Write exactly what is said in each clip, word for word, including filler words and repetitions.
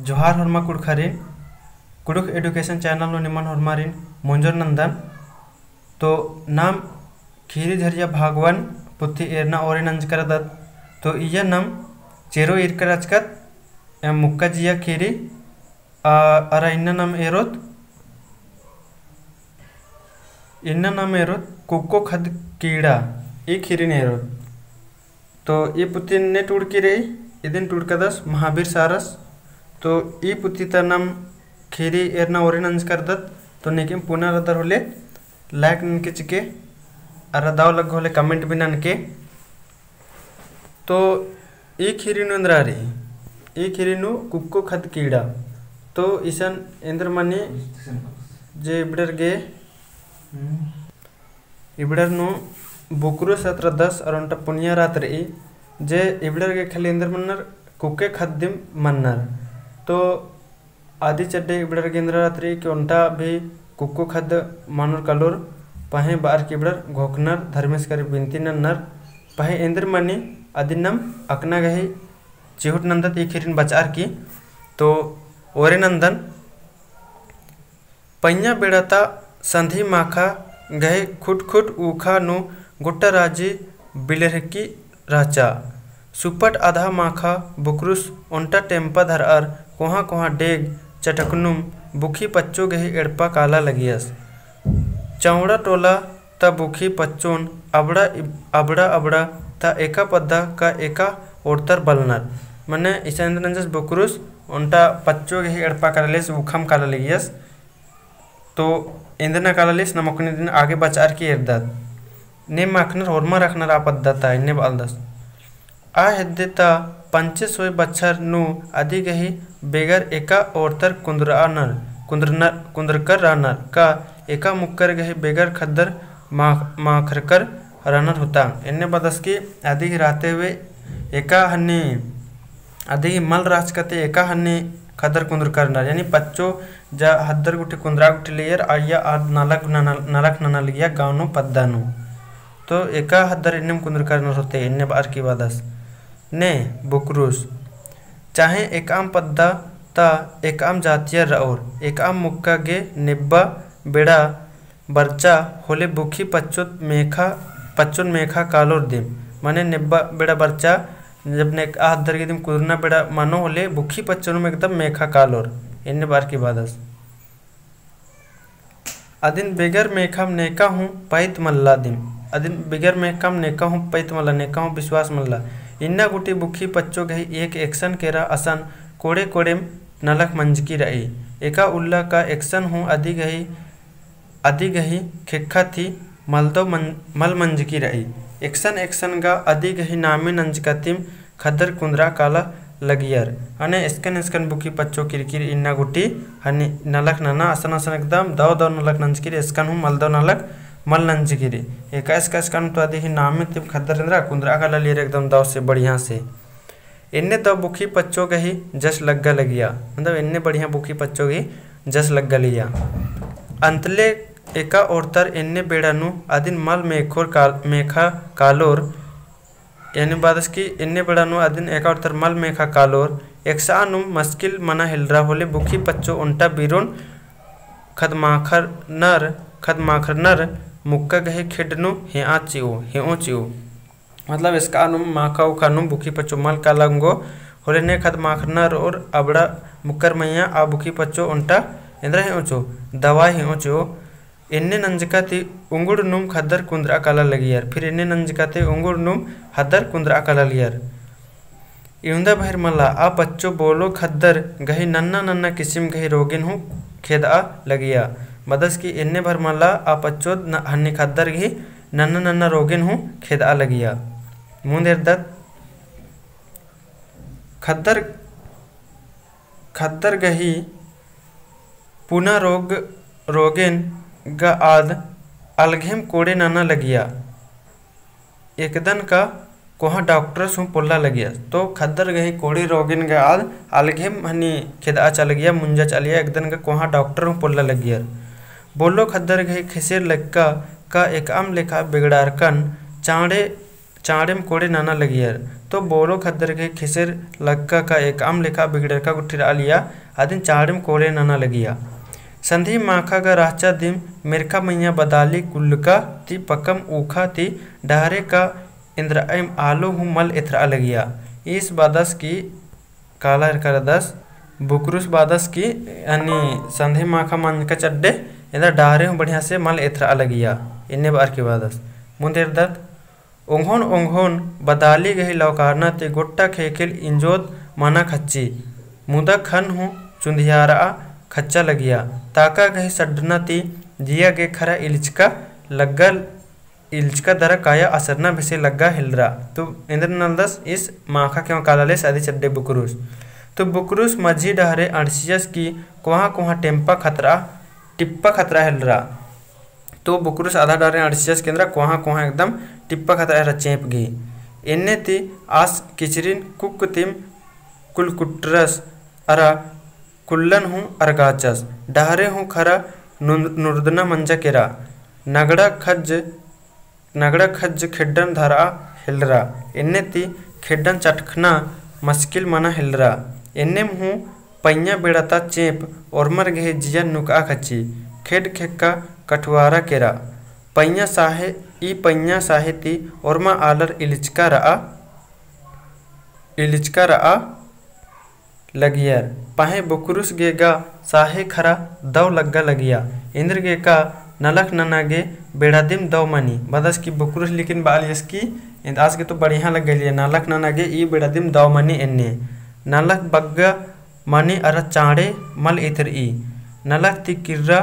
जोहार होरमा कुँड़ुख़ारिन, कुँड़ुख़ education channel नू निमन होरमारिन मोंजोर नन्दन। तो नाम खीरी झरिया भागवन पुथी एरना ओरे नंजकर रअदत। तो इय्या नाम चेरो ईरकर रहचकत, एम मुक्का जिया खीरी, आ, अरा इन्ना नाम एरोत, इन्ना नाम एरोत कुक्को ख़द्द कीड़ा, ई खीरिन एरोत। तो ई पुथी ने टूड़की रई, इदिन टूड़कदस महावीर सारस। तो ई पुथी ता नाम खीरी एरना ओरे नंजकर रअदत। तो नेकिम पुना रअदर होले like ननके चिके, अरा दव लग्गो होले comment भी ननके। तो ई खीरी नू एन्दरा रई, ई खीरी नू कुक्को ख़द्द कीड़ा। तो इसन एन्दर मनी जे इबड़र गे इबड़र नू बुकरुस रअदस अरा ओन्टा पुनिया रअदस रई, जे इबड़र गे खाली एन्दर मन्नर कुक्के ख़द्द दिम मन्नर। तो आदी चड्डे इबड़र गे एन्दरा रअदस रई कि ओन्टा भी कुक्को ख़द्द मनोर कालोर, पहें बअर की इबड़र घोखनर, धर्मेस करी बिनती नन्नर, पहें एन्दर मनी अदिन नाम अकना गही चिहुट नन्दत ई खीरिन बचअर की। तो ओरे नन्दन पइयाँ बेड़ा ता संधी माखा गही खुट खुट ऊखा नू गुट्टा राजी बिलरकी रहचा। सुपट अधा माखा बुकरुस ओन्टा टेम्पा धरअर कोहाँ कोहाँ डेग चटकनुम बुखी पच्चो गही एड़पा काला लगियस। चौड़ा टोला ता बुखी पच्चोन अबड़ा इब-, अबड़ा अबड़ा ता एका पद्दा का एका ओर्तर बलनर। मने इसन एन्दर नंजस बुकरुस ओन्टा पच्चो गही एड़पा काला लगियस, ऊखम काला लगियस। तो एन्दना काला लगियस नाम ओकनी दिन आगे बचअर की एरदत। ने माखनर होरमा रखनर आ पद्दा ता एन्ने बलदस। आ हेद्दे ता पंचे सोय बछर नू अदी गही बेगर एका ओर्तर कुन्दरअनर, कुन्दरनर, कुन्दरकर रअनर का एका मुक्कर गही बेगर ख़द्दर मा-, माखरकर रअनर होता। एन्ने बअदस की अदी गही रहते हुए एका हन्नी, अदी गही मल रहचकते एका हन्नी ख़द्दर कुन्दरकर रअनर, यानी पच्चो जा ख़द्दर गुट्ठी कुन्दरा गुट्ठी लगियर, अइय्या आद नलख नना, नलख नना लगिया गाँव नू पद्दा नू। तो एका ख़द्दर एन्नेम कुन्दरकर रअनर होते, एन्ने बअर की बअदस। ने बुकरुस, चाहे एकअम पद्दा ता एकअम जातियर रओर, एकअम मुक्का गे नेब्बा बेड़ा बरचा होले बुखी पच्चोत मेखा, पच्चोन मेखा कालोर दिम। मने नेब्बा बेड़ा बरचा, जब ने आ ख़द्दर गे दिम कुन्दरना बेड़ा मनो होले बुखी पच्चोनुम एकदम मेखा कालोर। एन्ने बअर की बअदस। अदिन बेगर मेखम नेका हूँ पइत मल्ला दिम। अदिन बेगर मेखम नेका हूँ पइत मल्ला, नेका हूँ विश्वास मल्ला। इन्ना गुट्ठी बुखी पच्चो गही एक एकसन केरा असन कोड़े कोड़ेम नलख मंजकी रई। एका उल्ला का एकसन हूँ अदी गही, अदी गही खेक्खा ती मलदो मन-, मल मंजकी रई। एकसन एकसन गा अदी गही नामे नंजका तिम ख़द्दर कुन्दरा काला लगियर। अने एसकन एसकन बुखी पच्चो किरकिर इन्ना गुट्ठी हन्नी नलख नना असन असन एकदम दव दव नलख नंजकी रई, एसकन हूँ मलदो नलख मल नंजकी रई। एका एसका एसकन तो अदी गही नामे तिम ख़द्दर एन्दरा कुन्दरा काला लगियर एकदम दव से बढ़िया से। एन्ने दव बुखी पच्चो गही जस लग्गा लगिया, मतलब एन्ने बढ़िया बुखी पच्चो गही जस लग्गा लगिया। अंतले एका ओर्तर एन्ने बेड़ा नू अदिन मल मेखोर काल-, मेखा कालोर, यानी बअदस की एन्ने बेड़ा नू अदिन एका ओर्तर मल मेखा कालोर, एकसआ नुम मस्किल मना हेलरा होले बुखी पच्चो ओन्टा बिरोन ख़द्द माखरनर, ख़द्द माखरनर मुक्का गही खेड्ड नू हेंआ चिओ, हेंओ चिओ। मतलब एसका नुम माखा उखा नुम बुखी पच्चो मल काला ओंगो होले ने ख़द्द माखरनर और अबड़ा मुक्कर मइय्याँ आ बुखी पच्चो ओन्टा एन्दरा हेंओ चिओ, दवाई हेंओ चिओ। एन्ने नंजका ती उंगुड़ नुम ख़द्दर कुन्दरा काला लगियर, फिर एन्ने नंजका ती उंगुड़ नुम ख़द्दर कुन्दरा काला लगियर। इवंदा भर मला आ पच्चो बोलो ख़द्दर गही नन्ना नन्ना किसिम गही रोगेन हूँ खेदआ लगिया। बअदस की एन्ने भर मला आ पच्चो न-, हन्नी ख़द्दर गही नन्ना नन्ना रोगेन हूँ खेदआ लगिया। मुन्द एरदत ख़द्दर, ख़द्दर गही पुना रोग, रोगेन गा आद अलघेम कोड़े नना लगिया। एकदन का कोहाँ डॉक्टरस हूँ पोल्ला लगिया। तो ख़द्दर गही कोड़े रोगेन गा आद अलघेम हनी खेदआ चा लगिया, मुंजा चा लगिया, एकदन का कोहाँ डॉक्टर हूँ पोल्ला लगियर। बोलो ख़द्दर गही खेसेर लक्का का एकअम लेखा बेगड़ारकन चाँड़े चाँड़ेम कोड़े नना लगियर। तो बोलो ख़द्दर गे ख़ेसेर लक्का का एकअम लेखा बिगड़रका गुट्ठी रआलिया, अदिन चाँड़ेम कोड़े नना लगिया। संधी माखा गा रहचा दिम मेरखा मइय्याँ बदाली कुल्लका ती पकम ऊखा ती डहरे का एन्दरअम आलो हूँ मल एथरआ लगिया। ईस बादस की काला एरका रअदस, बुकरुस बादस की, यानी संधी माखा मंजका चड्डे, एन्देर डहरे हूँ बढ़िया से मल एथरआ लगिया। एन्ने बअर की बादस मुन्द एरदत, ओंघोन ओंघोन बदाली गही लौकारना ती गोट्टा ख़ेख़ेल इंजोत मना ख़च्ची, मुदा ख़न्न हूँ चुन्धियारआ ख़च्चा लगिया। ताका गही सड्डना ती जिया गे ख़रा इलिचका लग्गा इलिचका दरा काया असरना बेसे लग्गा हेलरा। तो एन्देर नलदस ईस माखा खेवा काला लेस अदी चड्डे बुकरुस। तो बुकरुस मझी डहरे अंड़सियस की कोहाँ कोहाँ टेम्पा खतरा, टिप्पा खतरा हेलरा। तो बुकरुस आधा डहरे अंड़सियस की एन्देर कोहाँ कोहाँ एकदम टिप्पा खतरा हेलरा चेंप गही। एन्ने ती आस किचरिन कुक्क तिम कुलकुट्टरस अरा कुल्लन हूँ अरगाचस। डहरे हूँ ख़रा नुन-, नुरदना मंजा केरा। नगड़ा खज्ज, नगड़ा खज्ज खेड्डन धरआ हेलरा। एन्ने ती खेड्डन चटखना मस्किल मना हेलरा। एन्नेम हूँ पइयाँ बेड़ा ता चेंप ओर्मर गही जिया नुकआ ख़च्ची। खेड्ड खेक्का कठुआरा केरा। पइयाँ साहे, ई पइयाँ साहे ती ओर्मा आलर इलिचका रआ, इलिचका रआ लगियर। पहें बुकरुस गे गा साहे ख़रा दव लग्गा लगिया। एन्देर गे का नलख नना गे बेड़ा दिम दव मनी। बअदस की बुकरुस लेकिन बआलियस की एन्द आस गे तो बढ़िया लग्गा लिया। नलख नना गे ई बेड़ा दिम दव मनी एन्ने। नलख बग्गा मनी अरा चाँड़े मल एथरई। नलख ती किर्रा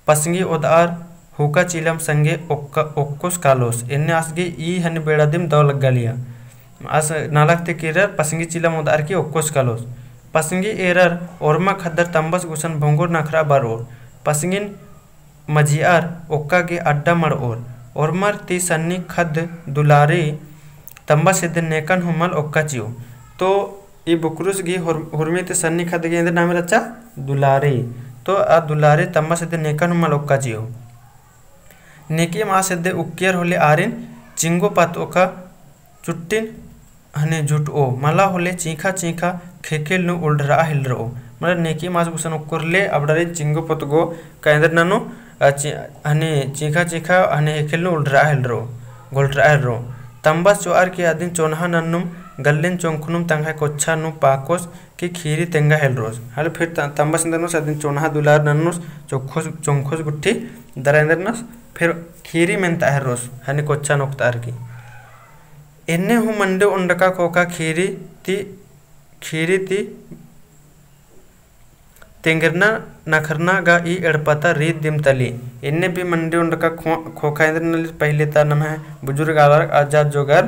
पसंगी ओदअर हुका चिलम संगे ओक्का-, ओक्कोस कालोस। एन्ने आस गे ई हनी बेड़ा दिम दव लग्गा लिया। आस नलख ती किर्रर पसंगी चिलम ओदअर की ओक्कोस कालोस। पसंगी एरर ओर्मा ख़द्दर तम्बस गुसन भोंगोर नखरआ बरओर। पसंगिन मझिअर ओक्का गे अड्डा मड़ओर। ओर्मर ती सन्नी ख़द्द दुलारी तम्बस हेद्दे नेकन हूँ मल ओक्का चिओ। तो ई बुकरुस गही हुर-, हुरमी ती सन्नी ख़द्द गे एन्देर नामे रहचा दुलारी। तो आ दुलारी तम्बस हेद्दे नेकन हूँ मल ओक्का चिओ। नेकिम आस हेद्दे उक्कियर होले आरिन चिंगो पतओ का चुट्टिन हने झुटओ, मला होले चींख़ा चींख़ा ख़ेख़ेल नू उल्ढरआ हेलरओ। मतलब नेकिम आस गुसन उक्कोर ले अबड़ारिन चिंगो पतगो का एन्देर ननू, अ, ची-, हने चींख़ा चींख़ा हने ख़ेख़ेल नू उल्ढरआ हेलरओ, घोल्टरआ हेलरओ। तम्बस चोअर की अदिन चोन्हा नन्नुम गल्लिन चोंखनुम तंग्है कोच्छा नू पाकोस की खीरी तेंगा हेलरोस। हले फिर त-, तम्बस एन्देर ननोस अदिन चोन्हा दुलार नन्नुस चोंखोस, चोंखोस गुट्ठी दरा एन्देर ननोस फिर खीरी मेन्ता हेलरोस, हने कोच्छा नू ओक्तअर की। एन्ने हूँ मंडी ओंडका ख़ोख़ा खीरी ती, खीरी ती तेंगरना नखरना गा ई एड़पा ता रीत दिम तली। एन्ने भी मंडी ओंडका ख़ो-, ख़ोख़ा एन्देर नली पहिले ता नम्है बुजुर्ग आलर अजा जोगर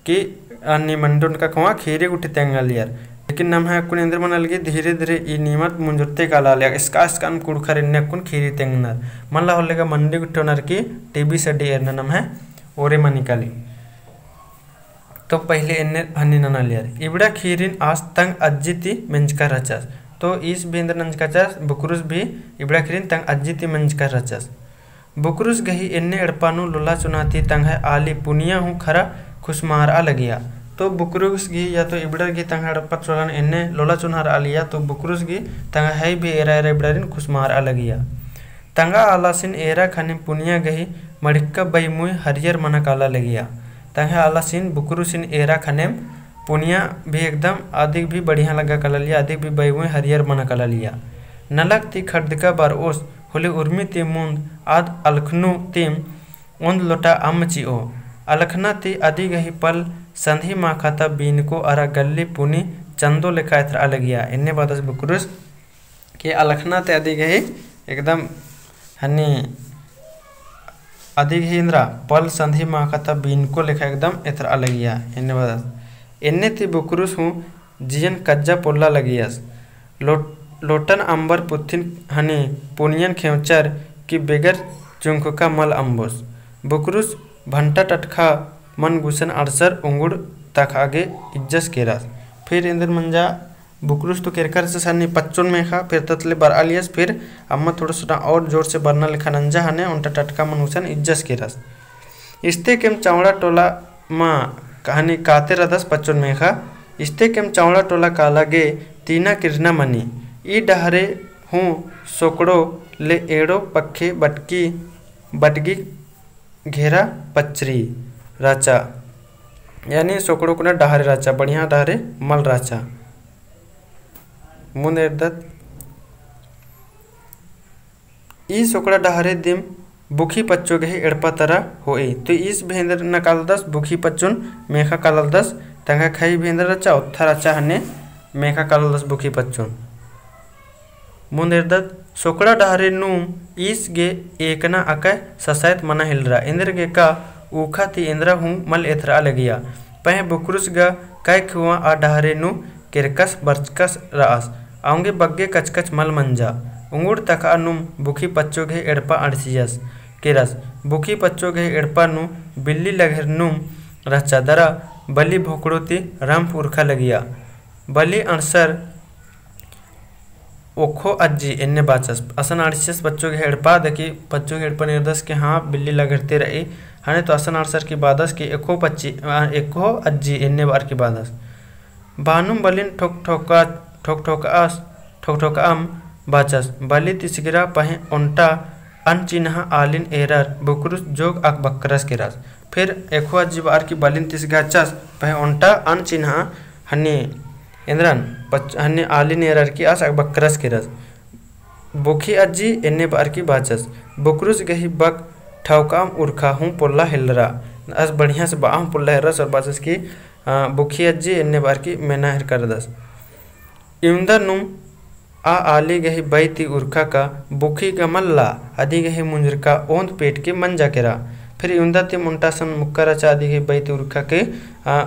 की अन्नी मंडी ओंडका ख़ोख़ा खीरी गुट्ठी तेंगालियर। लेकिन नम्है अक्कुन एन्देर मना लगी धीरे धीरे ई नियमत मुंजुरते काला लगिया। इसका इसका अन कुँड़ुख़र एन्ने अक्कुन खीरी तेंगनर। मला होले गा मंडी गुट्ठी ओनर की टीवी सड्डी एरना नम्है ओरे मनी काली। तो पहिले एन्ने हनी ननालियर। इबड़ा खीरिन आस तंग अज्जी ती मेंजका रहचस। तो ईस भी एन्देर नंजका रहचस, बुकरुस भी इबड़ा खीरिन तंग अज्जी ती मेंजका रहचस। बुकरुस गही एन्ने एड़पा नू लोला चुन्हा ती तंग्है आली पुनिया हूँ ख़रा खुसमारआ लगिया। तो बुकरुस गही या तो इबड़र गही तंग्है एड़पा चोलन एन्ने लोला चुन्हा रआलिया, तो बुकरुस गही तंग्है भी एरा एरा इबड़ारिन खुसमारआ लगिया। तंग्है आलासिन एरा ख़ने पुनिया गही मड़िक्का बई मुई हरियर मना काला लगिया। तंग्है आलासिन बुकरुसिन एरा ख़नेम पुनिया भी एकदम अदिक भी बढ़िया लग्गा काला लिया, अदिक भी बई मुई हरियर मना काला लिया। नलख ती खड़दका बरओस होले उर्मी ती मुन्द आद अलखनु तिम ओन्द लोटा अम्म चिओ। अलखना ती अदी गही पल संधी माखा ता बीनको अरा गल्ली पुनी चन्दो लेखा एथरआ लगिया। एन्ने बादस बुकरुस के अलखना ते अदी गही एकदम हनी अदी गही एन्दरा पल संधी माखा ता बीनको लेखा एकदम एथरआ लगिया। एन्ने बादस एन्ने ती बुकरुस हूँ जियन कज्जा पोल्ला लगियस। लो-, लोटन अम्बर पुथिन हनी पुनियन खेंवचर की बेगर चुंखका मल अम्बोस। बुकरुस भंटा टटखा मन गुसन अड़सर उंगुड़ तखआ गे इज्जस केरस। फिर एन्देर मंजा बुकरुस तो केरकर से सन्नी पच्चोन मेखा, फिर ततले बरआ लियस, फिर अम्मा थोड़ा सा और जोर से बरना लेखा नंजा हने, ओन्टा टटखा मन गुसन इज्जस केरस। इस्ते केम चौड़ा टोला मा कहनी काते रअदस पच्चोन मेखा, इस्ते केम चौड़ा टोला काला गे तीना किरना मनी। ई डहरे हूँ सोकड़ो ले एड़ो पक्खे बटकी, बटगी घेरा पच्चरी रहचा। यानी सोकड़ो कुना डहरे रहचा, बढ़िया डहरे मल रहचा। मुन्द एरदत ई सोकड़ा डहरे दिम बुखी पच्चो गही एड़पा तरा होई। तो ईस भेंदर ना कालदस बुखी पच्चोन मेखा कालदस, तंग्है खई भेंदर रहचा, ओत्था रहचा हने मेखा कालदस बुखी पच्चोन। मुन्द एरदत सोकड़ा डहरे नू ईस गे एकना अकय ससायत मना हेलरा। एन्देरगे का ऊखा ती एन्देरा हूँ मल एथरआ लगिया। पहें बुकरुस गा कय खुआ आ डहरे नू केरकस बरचकस रअस। औंगे बग्गे कचकच मल मंजा। उंगुड़ तकआ नुम बुखी पच्चो गही एड़पा अंड़सियस केरस। बुखी पच्चो गही एड़पा नू बिल्ली लगेर नुम रहचा दरा बली भोकड़ो ती रम्प उरखा लगिया। बली अंड़सर ओखो अज्जी एन्ने बाचस। असन अंड़सियस पच्चो गही एड़पा देखी, पच्चो गही एड़पन एरदस कि हाँ, बिल्ली लगेर ती रई। हने तो असन अंड़सर की बादस कि एखो पच्ची, आ, एखो अज्जी एन्ने बअर की बादस। बानुम बलिन ठोक ठोका, ठोक ठोकअस, ठोक ठोकअम बाचस। बली तिसगिरा पहें ओन्टा अन चिन्हा आलिन एरर बुकरुस जोग अकबक्करस केरस। फिर एखो अज्जी बअर की बलिन तिसगाचस पहें ओन्टा अन चिन्हा हनी एन्देरन पच-, हनी आलिन एरर की आस अकबक्करस केरस। बुखी अज्जी एन्ने बअर की बाचस। बुकरुस गही बक ठौकअम उरखा हूँ पोल्ला हेलरा। आस बढ़िया से बआ हूँ पोल्ला हेलरस और बाचस कि, आ, बुखी अज्जी एन्ने बअर की मेना हेरका रअदस। इवंदा नुम आ आली गही बई ती उरखा का बुखी गा मल्ला, अदी गही मुंजरका ओन्द पेट के मंजा केरा। फिर इवंदा तिम ओन्टा सन मुक्का रहचा अदी गही बई ती उरखा के, आ,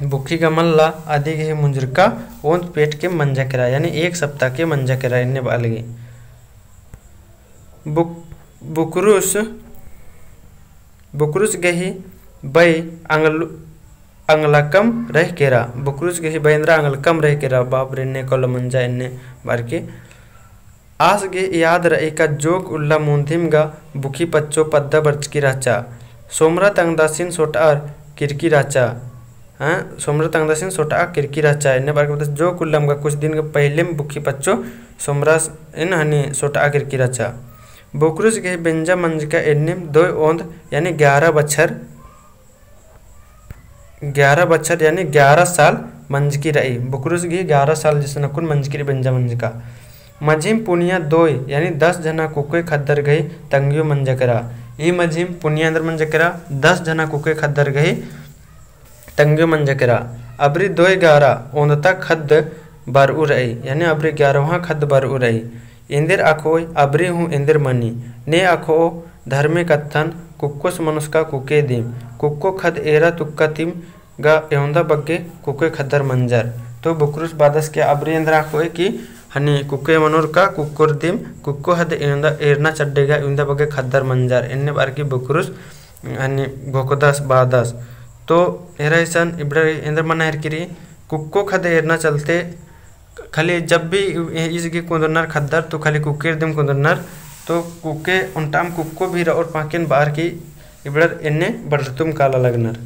बुखी गा मल्ला, अदी गही मुंजरका ओन्द पेट के मंजा केरा, यानी एक सप्ताह के मंजा केरा एन्ने बआ लगी। बुक-, बुकरुस, बुकरुस गही बई अंगल-, अंगलकम रह केरा। बुकरुस गही बई एन्देरा अंगलकम रह केरा, बाप रे, एन्ने कौला मंजा एन्ने बअर की। आस गे याद रई का जोक उल्ला मुन्धिम गा बुखी पच्चो पद्दा बरचकी रहचा। सोमरा तंगदासिन सोटआर किरकी रहचा। हाँ, सोमरा तंगदासिन सोटआ किरकी रहचा। एन्ने बअर की बादस जोक उल्लम गा कुछ दिन गा पहिलेम बुखी पच्चो सोमरासिन हनी सोटआ किरकी रहचा। बुकरुस गही बेंजा मंजका एन्नेम दोय ओन्द यानी ग्यारह बछर, ग्यारह बछर यानी ग्यारह साल मंजकी रई। बुकरुस गही ग्यारह साल जिसन अक्कुन मंजकी रई बेंजा मंजका। मझिम पुनिया दोय यानी दस झना कुकोय खद्दर गही तंग्यो मंजा केरा। ई मझिम पुनिया एन्देर मंजा केरा, दस झना कुकोय खद्दर गही तंग्यो मंजा केरा। अबरी दोय ग्यारह ओन्दता खद्द बरऊ रई, यानी अबरी ग्यारहवाँ खद्द बरऊ रई। एन्देर अखोय अबरी हूँ एन्देर मनी। ने अखोओ धर्मे कत्थन कुक्कोस मनुस्का कुके दिम। कुक्को खद्द एरा तुक्का तिम गा एवंदा बग्गे कुकोय खद्दर मंजर। तो बुकरुस बादस के अबरी एन्देर अखोय कि हनी कुकोय मनोर का कुक्कोर दिम, कुक्को खद्द एवंदा एरना चड्डे गा एवंदा बग्गे खद्दर मंजर। एन्ने बअर की बुकरुस हनी घोकदस बादस। तो एरा इसन इबड़ा एन्देर मना हेरकी रई, कुक्को खद्द एरना चलते खाली जब भी ईस गे कुन्दुरनर खद्दर तो खाली कुक्केर दिम कुन्दुरनर, तो कुक्के ओन्टाम कुक्को भी रओर पाकेन बअर की इबड़र एन्ने बड़रतुम काला लगनर।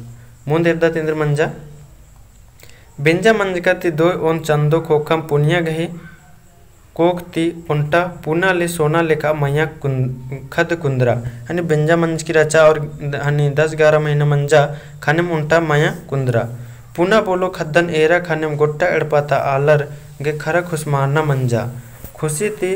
मुन्द एरदत एन्देर मंजा। बेंजा मंजका ती दोय ओन्द चन्दो खोखम पुनिया गही कोख ती ओन्टा पुना ले सोना लेखा मइय्याँ कुन-, खद्द कुन्दरा। हनी बेंजा मंजकी रहचा और द-, हनी दस ग्यारह महीना मंजा, ख़नेम ओन्टा मइय्याँ कुन्दरा। पुना बोलो खद्दन एरा ख़नेम गोट्टा एड़पा ता आलर गे खरा खुसमारना मंजा। खुसी ती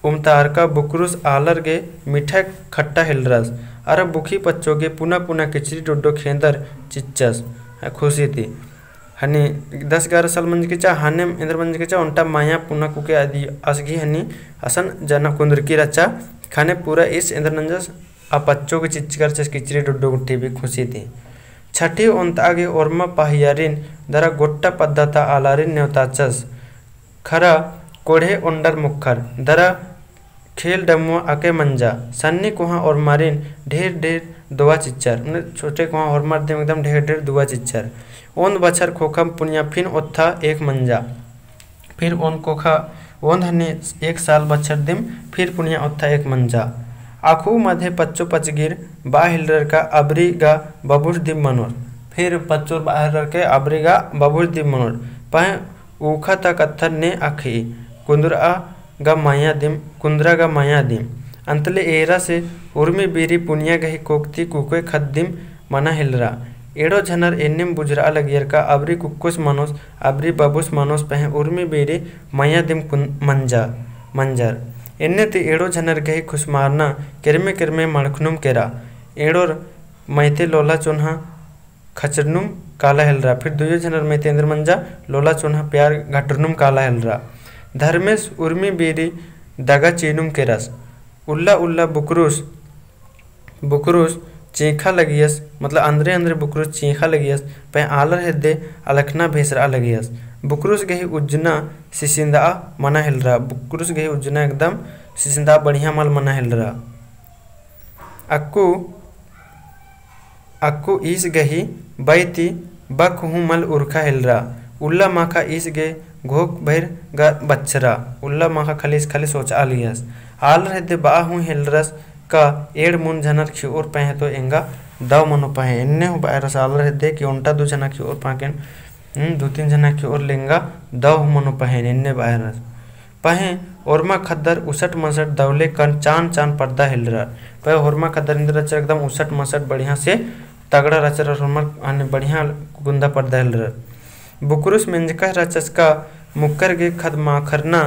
उमतारका बुकरुस आलर गे मिठाई खट्टा हेलरस। अरा बुखी पच्चो गे पुना पुना किचरी डोड्डो खेंदर चिच्चस। खुसी ती हनी दस ग्यारह साल मंजकी चा, ख़नेम एन्देर मंजकी चा, ओन्टा मइय्याँ पुना कुके अदी असगी हनी असन जना कुन्दरकी रहचा। ख़ने पूरा ईस एन्देर नंजस आ पच्चो गे चिच्चकर चस किचरी डोड्डो गुट्ठी भी खुसी ती। छठी ओन्तआ गे ओर्मा पहियारिन दरा गोट्टा पद्दा ता आलारिन नेवताचस। खरा कोढ़े ओन्डर मुक्खर दरा खेल डमुआ अके मंजा। सन्नी कोहाँ ओर्मारिन ढेर ढेर दोवा चिच्चर। मने छोटे कोहाँ ओर्मार दिम एकदम ढेर ढेर दोवा चिच्चर। ओन्द बछर खोखम पुनिया फिन ओत्था एक मंजा। फिर ओन्द कोखा ओन्द हनी एक साल बछर दिम फिर पुनिया ओत्था एक मंजा। अखु मधे पच्चो पचगिर बआ हेलरर का अबरी गा बबुस दिम मनोस। फिर पच्चोर बआ हेलरर के अबरी गा बबुस दिम मनोस। पहें ऊखा ता कत्थन ने अखई, कुन्दरा गा मया दिम, कुन्दरा गा मया दिम। अन्तले एरा से उर्मी बीरी पुनिया गही कोकती कुकोय खद्द दिम मना हेलरा। एड़ो झनर एन्नेम बुझरआ लगियर का अबरी कुक्कोस मनोस, अबरी बबुस मनोस पहें उर्मी बीरी मया दिम कुन-, मंजा, मंजर। एन्ने ती एड़ो झनर गही खुसमारना केरमे केरमे मड़खनुम केरा। एड़ोर मइते लोला चोन्हा खचरनुम काला हेलरा। फिर दुयो झनर मइते एन्देर मंजा लोला चोन्हा प्यार घटरनुम काला हेलरा। धर्मेस उर्मी बीरी दगा चीनुम केरस। उल्ला उल्ला बुकरुस, बुकरुस चींखा लगियस, मतलब अन्दरे अन्दरे बुकरुस चींखा लगियस, पहें आलर हेद्दे अलखना भेसरआ लगियस। बुकरुस गही उज्जना सिसिंदआ मना हेलरा, बुकरुस गही उज्जना एकदम सिसिंदआ बढ़िया मल मना हेलरा। अक्कु, अक्कु ईस गही बई ती बक हूँ मल उरखा हेलरा। उल्ला माखा ईस गे घोख भइर गा बछरा। उल्ला माखा खाली ईस खाली सोचआ लियस। आलर हेद्दे बआ हूँ हेलरस का एड़ मुन झनर खिओर पहें तो एंगा दव मनो पहें। एन्ने हूँ बआ हेलरस आलर हेद्दे कि ओन्टा दू झना खिओर पाकेन, हम्म, दू तीन झना खिओर ले एंगा दव हूँ मनो पहें, एन्ने बआ हेलरस। पहें ओर्मा खद्दर उसट मसट दवले कन चान चान परदा हेलरर। पहें ओर्मा खद्दर एन्देर रहचर एकदम उसट मसट बढ़िया से तगड़ा रहचर, ओर्मा हने बढ़िया कुन्दा परदा हेलरर। बुकरुस मेंजका रहचस का मुक्कर गे खद माखरना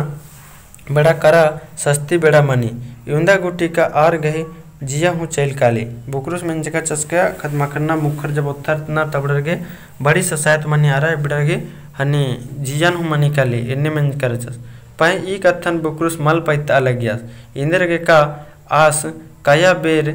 बेड़ा करा सस्ती बेड़ा मनी। इवंदा गूटी का आर गही जिया हूँ चइल काली। बुकरुस मेंजका रहचस का खद माखरना मुक्कर जब ओत्थर ना तबड़र गे बड़ी ससायत मनी आरा, एबड़र गे हनी जियन हूँ मनी काली, एन्ने मेंजका रहचस। पहें ई कत्थन बुकरुस मल पइतआ लगियस। एन्देर गे का आस कया बेर,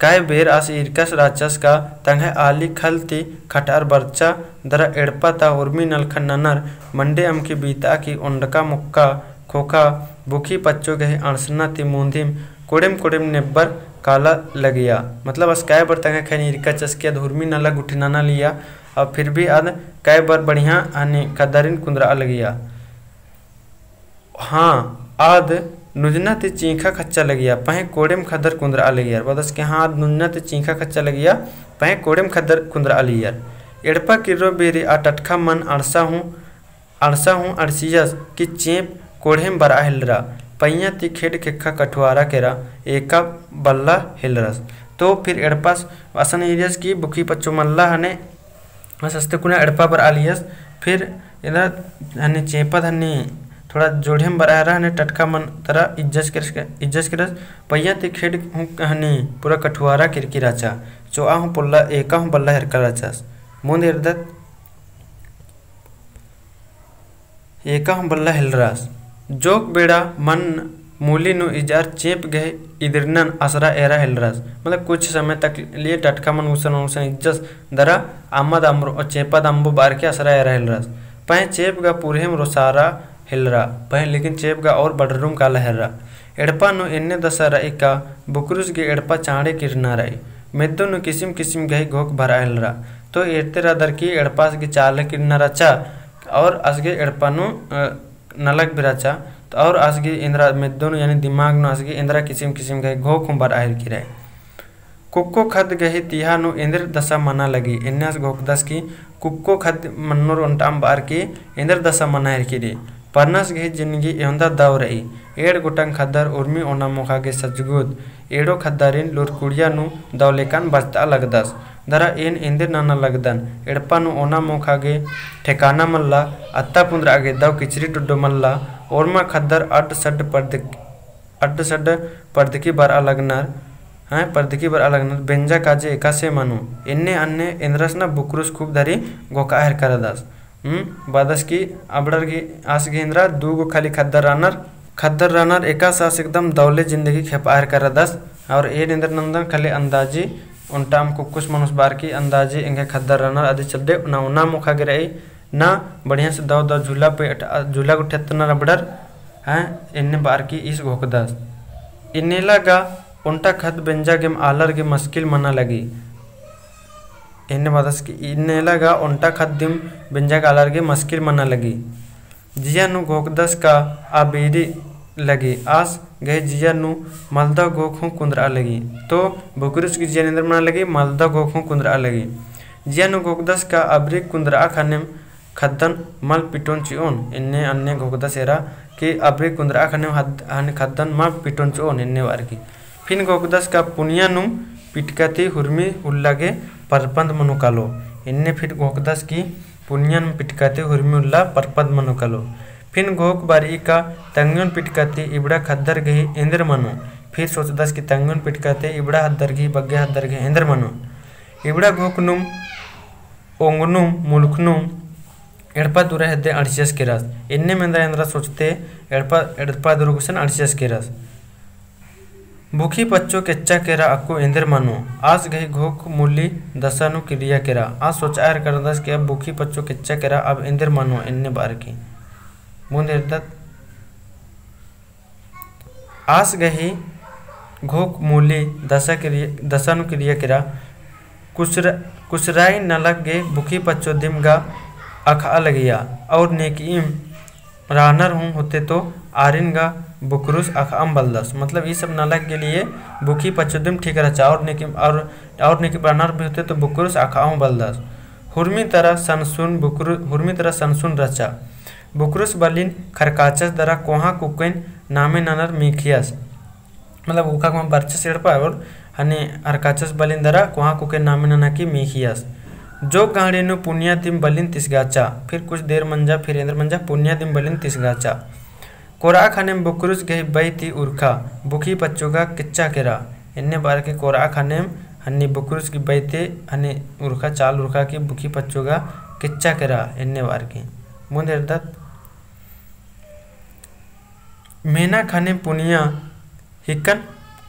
कय बेर आस ईरकस रहचस का तंग्है आली खल ती खटअर बरचा दरा एड़पा ता उर्मी नलखन ननर मंडे अमकी बीतआ की ओंडका मोक्का खोखा बुखी पच्चो गही अंड़सना ती मुन्धिम कोड़ेम कोड़ेम नेब्बर काला लगिया। मतलब आस कय बेर तंग्है खैनी ईरकचस की अद उर्मी नला गुट्ठी नना लिया, और फिर भी अद कय बेर बढ़िया हनी खद्दरिन कुन्दरआ लगिया। हाँ, आद नुजना ती चींखा खच्चा लगिया, पहें कोड़ेम खद्दर कुन्दरआ लगियर। बअदस के हाँ, आद नुजना ती चींखा खच्चा लगिया, पहें कोड़ेम खद्दर कुन्दरआ लगियर। एड़पा किर्रो बेरी आ टटखा मन अंड़सा हूँ, अंड़सा हूँ अंड़सियस कि चेंप कोड़ेम बरआ हेलरा, पइयाँ ती खेड खेक्खा कठुआरा केरा एका बल्ला हेलरस। तो फिर एड़पास असन ईरियस कि बुखी पच्चो मल्ला हने, बस अस्ते कुना एड़पा बरआ लियस। फिर एन्देर हनी चेंपा ता हनी थोड़ा जोड़ेम बरआ हेलरा, हनी टटखा मन तरा इज्जस केरस, इज्जस केरस, पइयाँ ती खेड हूँ हनी पूरा कठुआरा केरकी रहचा, चोआ हूँ पोल्ला एका हूँ बल्ला हेरका रहचस। मुन्द एरदत एका हूँ बल्ला हेलरस। जोक बेड़ा मन मूली नू इजअर चेंप गही इदिरनन असरा एरा हेलरस। मतलब कुछ समय तक लिए टटखा मन उसन उसन इज्जस दरा अम्मद अम्बो, चेंपद अम्बो बअर की असरा एरा हेलरस। पहें चेंप गा पुरहेम रोसारा हेलरा, पहें लेकिन चेंप गा और बढ़रुम काला हेलरा। एड़पा नू एन्ने दसा रई का बुकरुस गे एड़पा चाँड़े किरना रई। मेद्दो नू किसिम किसिम गही घोख भरआ हेलरा। तो एरते रअदर की एड़पा आस गे चाला किरना रहचा और आस गे एड़पा नू, अ, नलख भी रहचा, तो और आस गे एन्दरा मेद्दो नू यानी दिमाग नू आस गे एन्दरा किसिम किसिम गही घोख हूँ बरआ हेलकी रई। कुक्को खद्द गही तिहा नू एन्देर दसा मना लगी, एन्ने आस घोखदस की कुक्को खद्द मन्नोर ओन्टाम बअर की एन्देर दसा मना हेलकी रई। परनस गही जिनगी एवंदा दव रई। एंड़ गोटंग खद्दर उर्मी ओना मोखा गे सजगुद, एंड़ो खद्दारिन लुरकुड़िया नू दव लेकन बरचतआ लगदस। दरा एन एन्देर नना लगदन, एड़पा नू ओना मोखा गे ठेकाना मल्ला, अत्ता पुन्दरआ गे दव किचरी डोड्डो मल्ला, ओर्मा खद्दर अड्ड सड्ड परदकी, अड्ड सड्ड परदकी बरआ लगनर, हैं, परदकी बरआ लगनर, बेंजा काजे एकासे मनो, एन्ने अन्ने एन्दरस ना बुकरुस खूब धरी घोखआ हेरका रअदस। हम्म, बअदस की अबड़र गे आस गे एन्दरा दू गो खाली खद्दर रअनर, खद्दर रअनर एकासे आस एकदम दवले जिन्दगी खेपआ हेरका रअदस। और एन एन्देर नन्दन खाली अंदाजी ओन्टाम कुक्कोस मनोस बअर की अंदाजी एंग्है खद्दर रअनर अदी चड्डे ना ओना मोखा गे रई ना बढ़िया से दव दव झूला पे अट-, झूला गुट्ठी अत्तनर अबड़र, हैं, एन्ने बअर की ईस घोखदस। इन्नेला गा ओन्टा खद्द बेंजा गेम आलर गे मस्किल मना लगी। एन्ने बअदस की इन्नेला गा ओन्टा खद्द दिम बेंजा गा आलर गे मस्किल मना लगी। जिया नू घोखदस का आ बीरी लगी। आस गही जिया नू मलदव घोख हूँ कुन्दरआ लगी। तो बुकरुस गही जिया नू एन्देर मना लगी, मलदव घोख हूँ कुन्दरआ लगी। जिया नू घोखदस का अबरी कुन्दरआ ख़नेम ख़द्दन मल पिटोन चिओन, एन्ने अन्ने घोखदस एरा कि अबरी कुन्दरआ ख़नेम हद-, हने ख़द्दन मल पिटोन चिओन, एन्ने बअर की। फिन घोखदस का पुनिया नुम पिटका ती हुरमी उल्ला गे परपंद मनो कालो। एन्ने फिर घोखदस की पुनिया नुम पिटका ती हुरमी उल्ला परपंद मनो कालो। फिन घोख बारी का तंग्योन पिटका ती इबड़ा ख़द्दर गही एन्देर मनो। फिर सोचदस की तंग्योन पिटका ती इबड़ा ख़द्दर गही, बग्गे ख़द्दर गही एन्देर मनो। इबड़ा घोख नुम ओंगनुम मुलुखनुम एड़पा दुरा हेद्दे अंड़सियस केरस। एन्ने मेंदरा एन्दरा सोचते एड़पा, एड़पा दुरा गुसन अंड़सियस केरस। भुखी पच्चो केच्चा केरा अक्कु एन्देर मनो। आस गही घोख मुली दसा नू किरिया केरा। आस सोचआ हेलरकदस कि अब भुखी पच्चो केच्चा केरा अब एन्देर मनो एन्ने बअर की। मुन्द हेलरदत। आस गही घोख मुली दसा किरि-, दसा नू किरिया केरा। कुसर-, कुसराई नलख गे भुखी पच्चो दिम गा अख़आ लगिया। और नेकइम रानर हूँ होते तो आरिन गा बुकरुस अख़अम बलदस। मतलब ई सब नलख गे लिए भुखी पच्चो दिम ठीक रहचा। और नेकइम, और, और नेकइम रानर भी होते तो बुकरुस अख़अम बलदस। हुरमी तरा सनसुन बुकरु-, हुरमी तरा सनसुन रहचा। बुकरुस बलिन खरकाचस दरा कोहाँ कुकेन नामे ननर मीखियस। मतलब उखा कोहाँ बरचस एड़पा और हने खरकाचस बलिन दरा कोहाँ कुकेन नामे नना की मीखियस। जोक गहड़ी नू पुनिया दिम बलिन तिसगाचा। फिर कुछ देर मंजा, फिर एन्देर मंजा पुनिया दिम बलिन तिसगाचा। कोरआ ख़नेम बुकरुस गही बई ती उरखा भुखी पच्चो गा केच्चा केरा। एन्ने बअर की कोरआ ख़नेम हन्नी बुकरुस गही बई ती हन्नी उरखा चाल उरखा की भुखी पच्चो गा केच्चा केरा एन्ने बअर की। मुन्द हेलरदत। मेना ख़ने पुनिया हिकन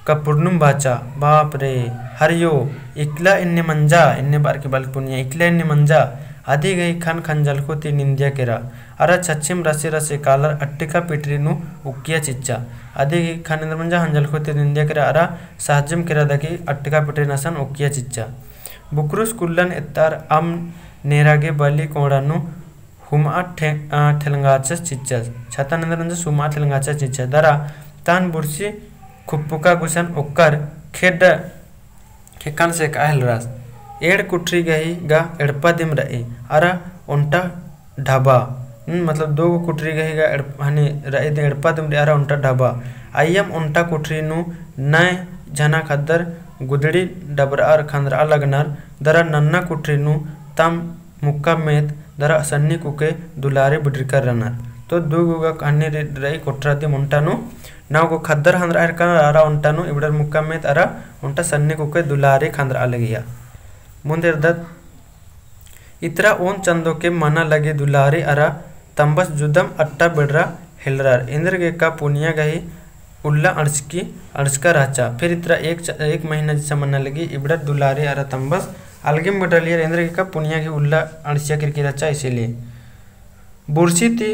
कपुरनुम बाचा, बाप रे, हरियो, इकला एन्ने मंजा, एन्ने बअर की बलकी पुनिया, इकला एन्ने मंजा, अदी गही ख़न ख़ंजलखो ती निंदिया केरा, अरा छछेम रसे रसे कालर अट्टिका पिटरी नू उक्किया चिच्चा, अदी गही ख़न एन्देर मंजा ख़ंजलखो ती निंदिया केरा, अरा सहजिम केरा दकी अट्टिका पिटरी नसन उक्किया चिच्चा। बुकरुस कुल्लन एत्तार अम नेरा गे बली कोड़ा नू हुमआ ठे-, अ, ठेलंगाचस चिच्चस। छतन एन्देर मंजस हुमआ ठेलंगाचस चिच्चस। दरा तान बुरसी खुप्पुका गुसन ओक्कर खेड्ड खेक्खन सेकआ हेलरस। एंड़ कुठरी गही गा एड़पा दिम रई, अरा ओन्टा ढाबा। हम्म, मतलब दो गो कुठरी गही गा एड़-, हनी रई दिम एड़पा दिम रई, अरा ओन्टा ढाबा। अइय्यम ओन्टा कुठरी नू नय झना ख़द्दर गुदड़ी डबरअर ख़ंदरआ लगनर, दरा नन्ना कुठरी नू तम मुक्का मेत दरा सन्नी कुके दुलारी बिडरकर रअनर। तो दू गो गा हन्नी रई कोठरा दिम ओन्टा नू नौ गो ख़द्दर ख़ंदरआ हेलरकनर अरा ओन्टा नू इबड़र मुक्का मेत अरा ओन्टा सन्नी कुके दुलारी ख़ंदरआ लगिया। मुन्द हेलरदत। इतरा ओन चन्दोके मना लगी दुलारी अरा तम्बस जुदम अट्टा बेड़रा हेलरर। एन्देरगेका पुनिया गही उल्ला अंड़सकी, अंड़सका रहचा। फिर इतरा एक च-, एक महीना जैसा मना लगी इबड़र दुलारी अरा तम्बस अलगेम बेड़रा लियर। एन्देरगेका पुनिया गही उल्ला अंड़सिया केरकी रहचा इसीलिए। बुरसी ती,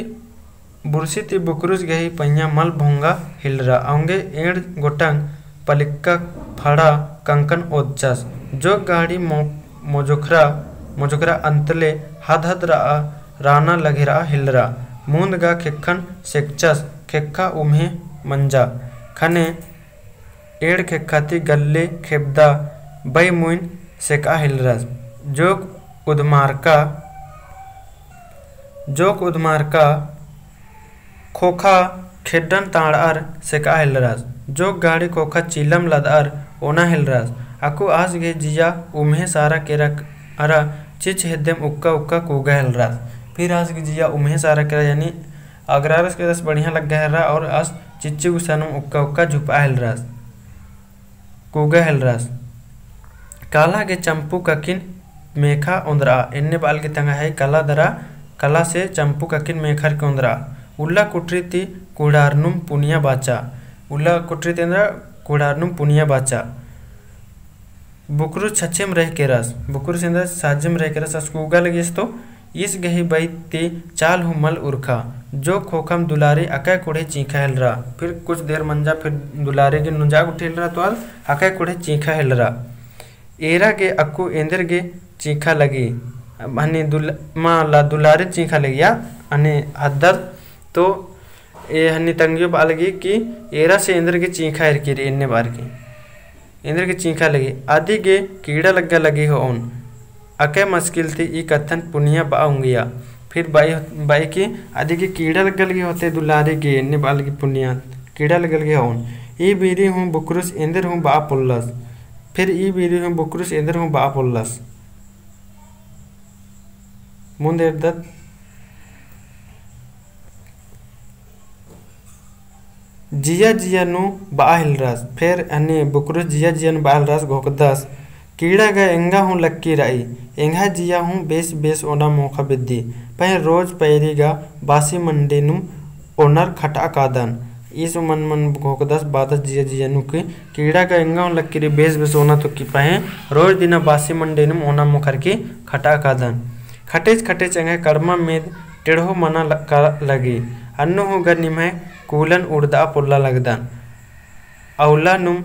बुरसी ती बुकरुस गही पइयाँ मल भोंगा हेलरा। औंगे एंड़ गोटंग पलिक्का फड़ा कंकन ओदचस। जोक गहड़ी मो-, मोजोखरा, मोजोखरा अन्तले हद हद रआ, राना लगेरआ हेलरा। मुन्द गा खेक्खन सेकचस, खेक्खा उम्हे मंजा। ख़ने एंड़ खेक्खा ती गल्ले खेबदा बई मुइन सेकआ हेलरस। जोक उधमारका, जोक उधमारका खोखा खेड्डन ताड़अर सेकआ हेलरस। जोक गहड़ी खोखा चिलम लदअर ओना हेलरस। अक्कु आस गही जिया उम्हे सारा केरा अरा चिच्च हेद्देम उक्का उक्का कुगा हेलरस। फिर आस गही जिया उम्हे सारा केरा यानी अगरारस केरस बढ़िया लग्गा हेलरा और आस चिच्ची गुसनुम उक्का उक्का झुपआ हेलरस। कुगा हेलरस। काला गे चम्पू ककिन मेखा ओन्दरआ, एन्ने बाल गे तंग्है काला दरा, काला से चम्पू ककिन मेखर के ओन्दरआ। उल्ला कुटरी ती कुड़ारनुम पुनिया बाचा। उल्ला कुटरी ती एन्दरा कुड़ारनुम पुनिया बाचा। बुकरुस छछेम रह केरस, बुकरुस एन्दरा साजिम रह केरस, आस कुगा लगियस तो ईस गही बई ती चाल हूँ मल उरखा। जो खोखम दुलारी अकय कुड़े चींखा हेलरा। फिर कुछ देर मंजा फिर दुलारी गे नुंजा उठे हेलरा तो आद अकय कुड़े चींखा हेलरा। एरा गे अक्कु एन्देर गे चींखा लगी। हनी दुल-, मा ला दुलारी चींखा लगिया, हनी हद्दर तो ए हन्नी तंग्यो बआ लगी कि एरा से एन्देर गे चींख़ा एरकी रई, एन्ने बअर की एन्देर गे चींख़ा लगी, अदी गे कीड़ा लग्गा लगी होओन। अकय मस्किल ती ई कत्थन पुनिया बआ उंगिया। फिर बई, बई कि अदी गे कीड़ा लग्गा लगी होते दुलारी गे, एन्ने बआ लगी पुनिया, कीड़ा लग्गा लगी होओन। ई बीरी हूँ बुकरुस एन्देर हूँ बआ पोल्लस। फिर ई बीरी हूँ बुकरुस एन्देर हूँ बआ पोल्लस। मुन्द एरदत। जिया जिया नू बआ हेलरस। फेर हन्नी बुकरुस जिया जिया नू बआ हेलरस, घोखदस, कीड़ा गा एंगा हूँ लक्की रई, एंग्है जिया हूँ बेस बेस ओना मोख़ा बेद्दी। पहें रोज पैरी गा बासी मंडी नू ओनर खटआ कादन। ईस मन मन घोखदस, बादस जिया जिया नू कि कीड़ा गा एंगा हूँ लक्की रई, बेस बेस ओना तो कि पहें रोज दिना बासी मंडी नू ओना मोख़र की खटआ कादन। खटेच खटेच एंग्है कड़मा मेद टेढ़ो मना ल-, का लगी। अन्नु हूँ गा निम्है कूलन उड़दआ पोल्ला लगदन। अउला नुम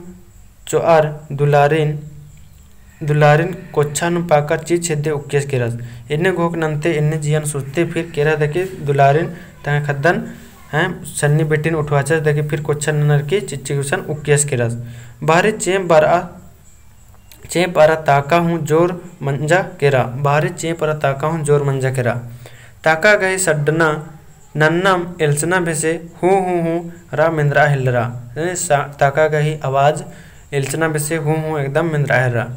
चोअर दुलारिन, दुलारिन कोच्छा नुम पाकर चीज छेद्दे उक्कियस केरस। एन्ने घोख नन्ते एन्ने जियन सोचते फिर केरा दके दुलारिन तंग्है ख़द्दन हैं सन्नी बेटिन उठवाचस दके फिर कोच्छा ननर की चिच्ची गुसन उक्कियस केरस। बहरी चेंप बरआ चेंप अरा ताका हूँ जोर मंजा केरा। बहरी चेंप अरा ताका हूँ जोर मंजा केरा। ताका गही सड्डना नन्नम एल्चना बेसे हूँ हूँ हूँ रा मेंदरआ हेलरा। यानी सा-, ताका गही आवाज एल्चना बेसे हूँ हूँ एकदम मेंदरआ हेलरा।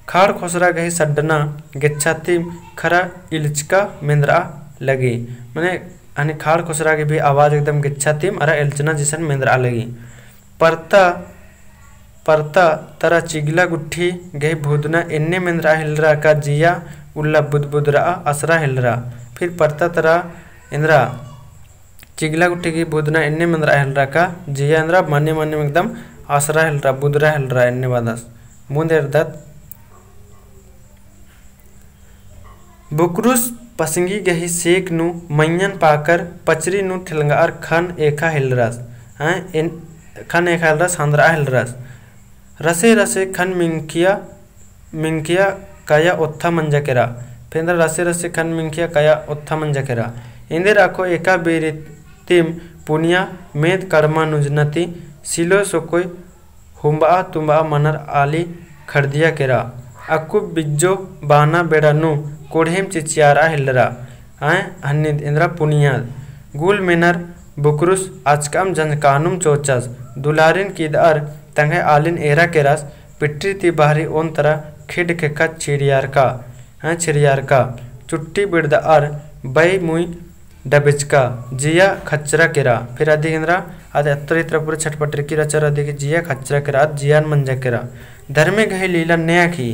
खाड़ खोसरा गही सड्डना गेच्छा तिम खरा इल्चका मेंदरआ लगी। मने हनी खाड़ खोसरा गही भी आवाज एकदम गेच्छा तिम अरा एल्चना जैसन मेंदरआ लगी। परता, परता तरा चिगला गुट्ठी गही भुदना एन्ने मेंदरआ हेलरा का जिया उल्ला बुदबुदरआ असरा हेलरा। फिर परता तरा एन्दरा चिगला गुट्ठी गही भुदना एन्ने मेंदरआ हेलरा का जिया एन्दरा मने मने एकदम असरा हेलरा, बुदरा हेलरा एन्ने बादस। मुन्द एरदत। बुकरुस पसंगी गही सेक नू मइयन पाकर पचरी नू ठेलंगअर खन एखा हेलरस। हैं, एन-, खन एखा हेलरस, हंदरआ हेलरस। रसे रसे खन मिंखिया, मिंखिया काया ओत्था मंजा केरा। फेंदर रसे रसे खन मिंखिया काया ओत्था मंजा केरा। एन्देर अखो एका बेरी तिम पुनिया मेद कड़मा नुजना ती सिलो सोकोय हुम्बआ तुम्बआ मनर आली खड़दिया केरा। अक्कु बिज्जो बाना बेड़ा नू कोढ़ेम चिचियारआ हेलरा। आय हन्नी एन्दरा पुनिया। गुल मेनर बुकरुस अचकअम जंजकानुम चोचस। दुलारिन किदअर तंग्है आलिन एरा केरस। पिटरी ती बहरी ओन तरा खिड खेक्खा छिड़ियारका। आय छिड़ियारका। चुट्टी बिड़दअर बई मुई डबिचका, जिया खच्चरा केरा। फिर अदी एन्दरा, अद अत्तरी तरा पूरा छटपटरकी रहचर अदी गे जिया खच्चरा केरा, अद जियान मंजा केरा। धर्मे गही लीला नेया की,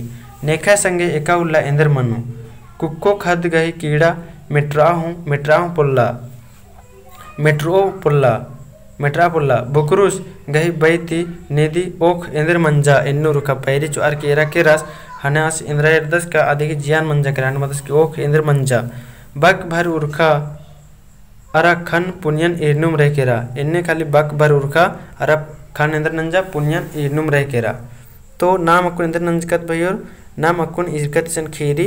नेखा संगे एका उल्ला एन्देर मनो। कुक्को खद गही कीड़ा मेटरआ हूँ, मेटरआ हूँ पोल्ला। मेटरओ पोल्ला, मेटरआ पोल्ला। बुकरुस गही बई ती नेदी ओख एन्देर मंजा, एन्नु उरखा पैरी चोअर की एरा केरस, हने आस एन्दरा एरदस का अदी गे जियान मंजा केरा, हने बादस की ओख एन्देर मंजा। बक भर उरखा अरा खन पुनियन ईरनुम रह केरा। एन्ने खाली बक भर उरखा अरा खन एन्देर नंजा पुनियन ईरनुम रह केरा। तो नाम अक्कुन एन्देर नंजकत भइयोर, नाम अक्कुन ईरकत इसन खीरी,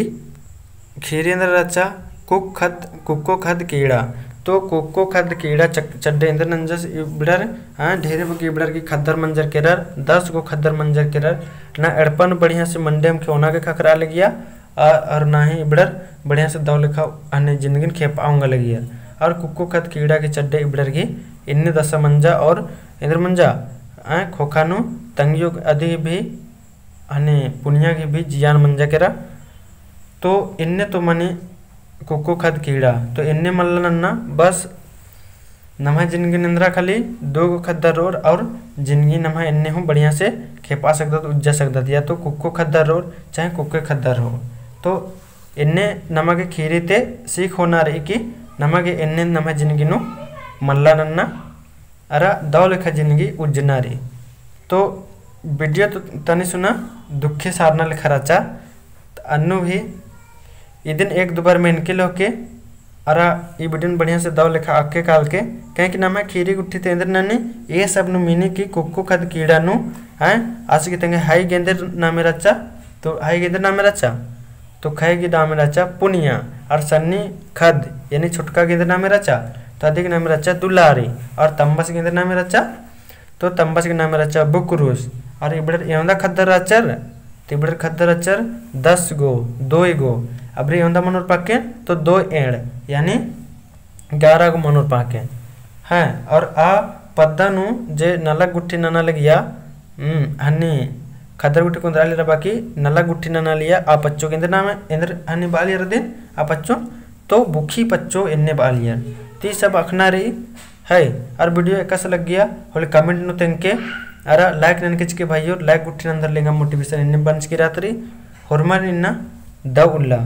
खीरी एन्देर रहचा कुक खद, कुक्को खद कीड़ा। तो कुक्को खद कीड़ा चक-, चड्डे एन्देर नंजस इबड़र, हाँ, ढेरे बग्गे इबड़र की खद्दर मंजर केरर, दस गो खद्दर मंजर केरर, ना एड़पन बढ़िया से मंडेम के ओना गे खखरआ लगिया, आ, और ना ही इबड़र बढ़िया से दव लेखा अन्ने जिंदगिन खेपआ ओंगा लगिया। और कुक्को खद कीड़ा के चड्डे इबड़र गे इन्ने दसा मंजा और एन्देर मंजा, आ, खोखा नू तंगियो अदी भी, अन्ने पुनिया गे भी जियान मंजा केरा। तो इन्ने तो मने कुक्को खद कीड़ा, तो इन्ने मल्ला नन्ना बस नम्है जिनगी एन्दरा खाली दो गो खद्दर रओर और जिनगी नम्है एन्ने हूँ बढ़िया से खेपा सकदत, उज्जा सकदत, या तो कुक्को खद्दर रओर, चाहे कुक्के खद्दर रओर। तो एन्ने नमा गे खीरी ती सीख होना रई कि नमा गे एन्ने नम्है जिनगी नू मल्ला नन्ना अरा दव लेखा जिनगी उज्जना रई। तो video तो तनी सुना दुखे सारना लेखा रहचा, अन्नु भी इदिन एक दुबार मेनके लोके अरा ई video न बढ़िया से दव लेखा अक्के कालके, काहे कि नम्है खीरी गुट्ठी ती एन्देर ननी, ए सब नू मिनी कि कुक्को खद कीड़ा नू, हैं, आस गे तंग्है हई गे एन्देर नामे रहचा, तो हई गे एन्देर नामे रहचा, तो खई गे नामे रहचा पुनिया, अरा सन्नी खद, यानी छोटका गे एन्देर नामे रहचा, अदिक नामे रहचा दुलारी। और तम्बस गे एन्देर नामे रहचा, तो तम्बस गे नामे रहचा बुकरुस। और इबड़र एवंदा ख़द्दर रहचर, तो इबड़र ख़द्दर रहचर दस गो, दोय गो। अबरी एवंदा मनोर पाकेन, तो दोय एंड़, यानी ग्यारह गो मनोर पाकेन। हैं, और आ पद्दा नू जे नलख गुट्ठी नना लगिया, हम्म, हन्नी ख़द्दर गुट्ठी कुन्दरालियर बाकी नलख गुट्ठी नना लिया, आ पच्चो गे एन्देर नामे, एन्देर हन्नी बआलियर अदिन, आ पच्चो तो बुखी पच्चो एन्ने बआलियर। ती सब अख़ना रई है। और video एकासे लग्गिया होले comment नू तेंगके, अरा like ननके चिके भाइयोर, like गुट्ठी नन्दर लेंगा motivation एन्ने बंचकी रहत रई। होरमर इन्ना दव उल्ला।